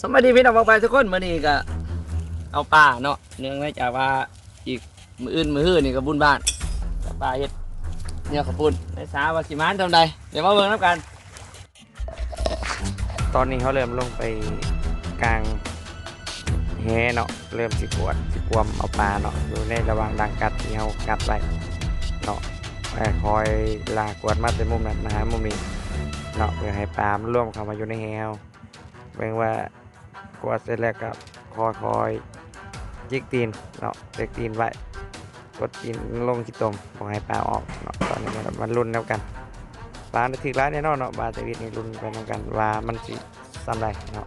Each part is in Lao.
ສະບາຍດີພີ່ນ້ອງປ້ອງປາຍທຸກຄົນ ມື້ນີ້ກໍເອົາປາເນາະ ເນື່ອງໃນຈາກວ່າອີກມື້ອື່ນມື້ຮືນີ້ກໍບຸນບ້ານ ກໍປາເຮັດແນວເຂົ້າປຸ້ນ ໃນສາວ່າຊິໝານສ່ຳໃດ ດຽວມາເບິ່ງນຳກັນ. ຕອນນີ້ເຮົາເລີ່ມລົງໄປກາງແຫເນາະ ເລີ່ມຊິກວດຊິກວມເອົາປາເນາະ ຢູ່ໃນລະຫວ່າງດາງກັດທີ່ເຮົາກັດໄວ້ເນາະ ຄ່ອຍລາກວດມາແຕ່ມຸມນັ້ນມາຫາມຸມນີ້ເນາະ ເພື່ອໃຫ້ປາມັນລວມເຂົ້າມາຢູ່ໃນແຫເຮົາ. ເບິ່ງວ່າກວດເສັດແລ້ວກໍຄ່ອຍໆຈິກຕີນເນາະ ເຈັກຕີນໄວ້ ກົດຕີນລົງຂີ້ຕົມ ບໍ່ໃຫ້ປາອອກເນາະ. ຕອນນີ້ມາລຸ້ນນຳກັນ ປາໄດ້ຖືກຫຼາຍແນ່ນອນເນາະ ປາຈະວິດນີ້ລຸ້ນໄປນຳກັນວ່າມັນຊິສ່ຳໃດເນາະ.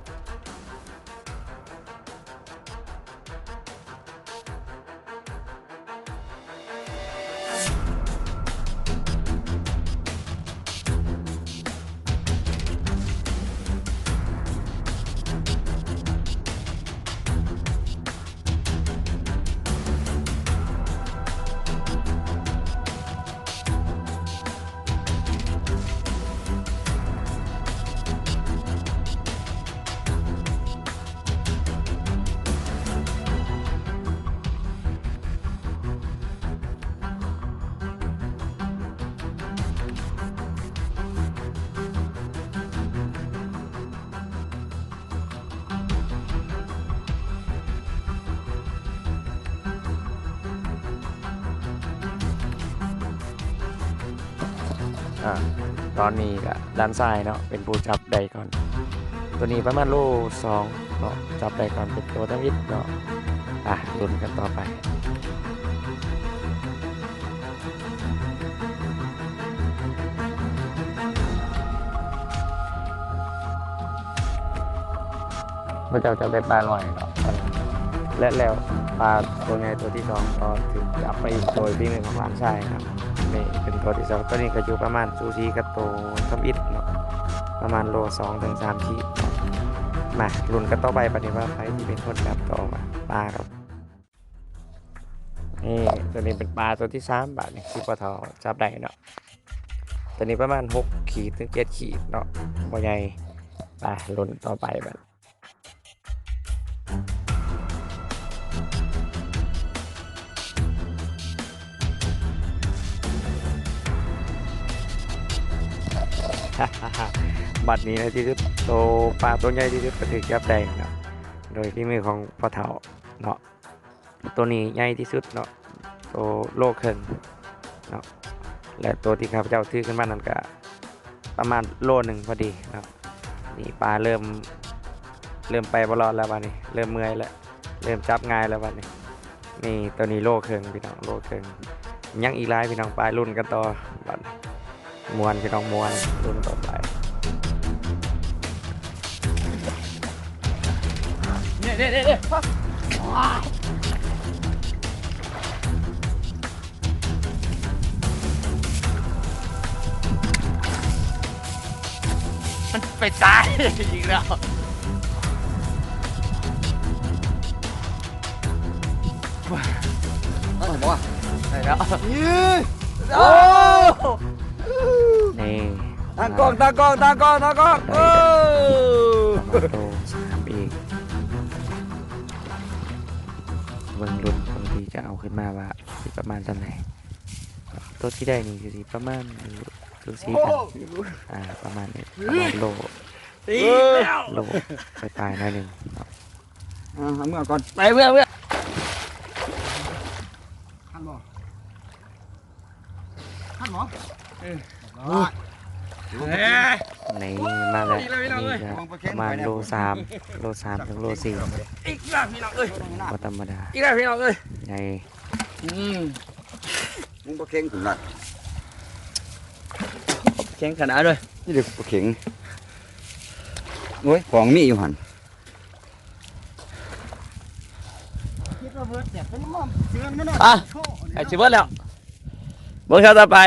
ອາ ຕອນນີ້ກະດ້ານຊ້າຍເນາະ ເປັນຜູ້ຈັບໄດ້ກ່ອນ ໂຕນີ້ປະມານໂລສອງເນາະ ຈັບໄດ້ກ່ອນເປັນໂຕທຳອິດເນາະ. ອາ ລຸ້ນກັນຕໍ່ໄປ. ພະເຈົ້າຈັບໄດ້ປານ້ອຍເນາະ ແລະ ແລ້ວປາໂຕໃຫຍ່ໂຕທີສອງກໍຖືກຈັບໄປອີກໂດຍຝີມືຂອງຫຼານຊາຍເນາະ. ນີ້ເປັນໂຕທີສອງ ໂຕນີ້ກໍຢູ່ປະມານສູສີກັບໂຕທຳອິດເນາະ ປະມານໂລສອງເຖິງສາມຂີດ. ມາລຸ້ນກັນຕໍ່ໄປ ບາດນີ້ວ່າໃຜຊິເປັນຄົນຈັບຕໍ່ປາກັບ ນີ້ ໂຕນີ້ເປັນປາໂຕທີສາມ ບາດນີ້ທີ່ພໍ່ເຖົ້າຈັບໄດ້ເນາະ. ໂຕນີ້ປະມານຫົກຂີດເຖິງເຈັດຂີດເນາະ ບໍ່ໃຫຍ່. ໄປລຸ້ນຕໍ່ໄປບາດ ບັດນີ້ໃນທີ່ສຸດ ໂຕປາໂຕໃຫຍ່ທີ່ສຸດກໍຖືກຈັບໄດ້ເນາະ ໂດຍຝີມືຂອງພໍ່ເຖົ້າເນາະ. ໂຕນີ້ໃຫຍ່ທີ່ສຸດເນາະ ໂຕໂລເຄິ່ງເນາະ ແລະ ໂຕທີ່ຂ້າພະເຈົ້າຖືຂຶ້ນມານັ້ນກະປະມານໂລໜຶ່ງພໍດີເນາະ. ນີ້ປາເລີ່ມ ເລີ່ມໄປບໍ່ລອດແລ້ວບາດນີ້ ເລີ່ມເມື່ອຍແລ້ວ ເລີ່ມຈັບງ່າຍແລ້ວບາດນີ້. ນີ້ໂຕນີ້ໂລເຄິ່ງພີ່ນ້ອງ ໂລເຄິ່ງ ຍັງອີກຫຼາຍພີ່ນ້ອງ ໄປລຸ້ນກັນຕໍ່ບາດນີ້. ມ່ວນພີ່ນ້ອງມ່ວນ ລຸ້ນຕໍ່ໄປ. ເດ້ ເດ້ ເດ້ ເດ້ ມັນໄປຕາຍອີກແລ້ວ. ໄດ້ບໍ່ວະ? ໄດ້ແລ້ວ. ໂອ້ ນີ້ ຕາກ້ອງ ຕາກ້ອງ ຕາກ້ອງ ຕາກ້ອງ. ໂອ້ ໂຕສາມອີກ. ເບິ່ງລຸ້ນຄົນທີ່ຈະເອົາຂຶ້ນມາວ່າຊິປະມານສ່ຳໃດ. ໂຕທີ່ໄດ້ນີ້ກໍຊິປະມານຢູ່ສູສີກັນ ອ່າ ປະມານນີ້ ປະມານໂລ ໂລປາຍໆໜ້ອຍໜຶ່ງ. ອ່າ ເອົາເມືອກ່ອນ ໄປເມືອ ເມືອ. ທັນບໍ່? ທັນບໍ່? ເອີ ນີ້ມາແລ້ວ. ນີ້ກໍປະມານໂລສາມ ໂລສາມເຖິງໂລສີ່ ອີກແລ້ວພີ່ນ້ອງເອີຍ ບໍ່ທຳມະດາ ອີກແລ້ວພີ່ນ້ອງເອີຍ. ໃຫຍ່ ອືມ ມັນບໍ່ເຄັ່ງຂະໜາດ ເຄັ່ງຂະໜາດເລີຍ. ນີ້ເດັກບໍ່ເຄັ່ງ ໂອ້ຍ ຂອງມີຢູ່ຫັ້ນ. ອ່ະ ໃກ້ຊິເບິດແລ້ວ ເບິ່ງເທື່ອຕໍ່ໄປ.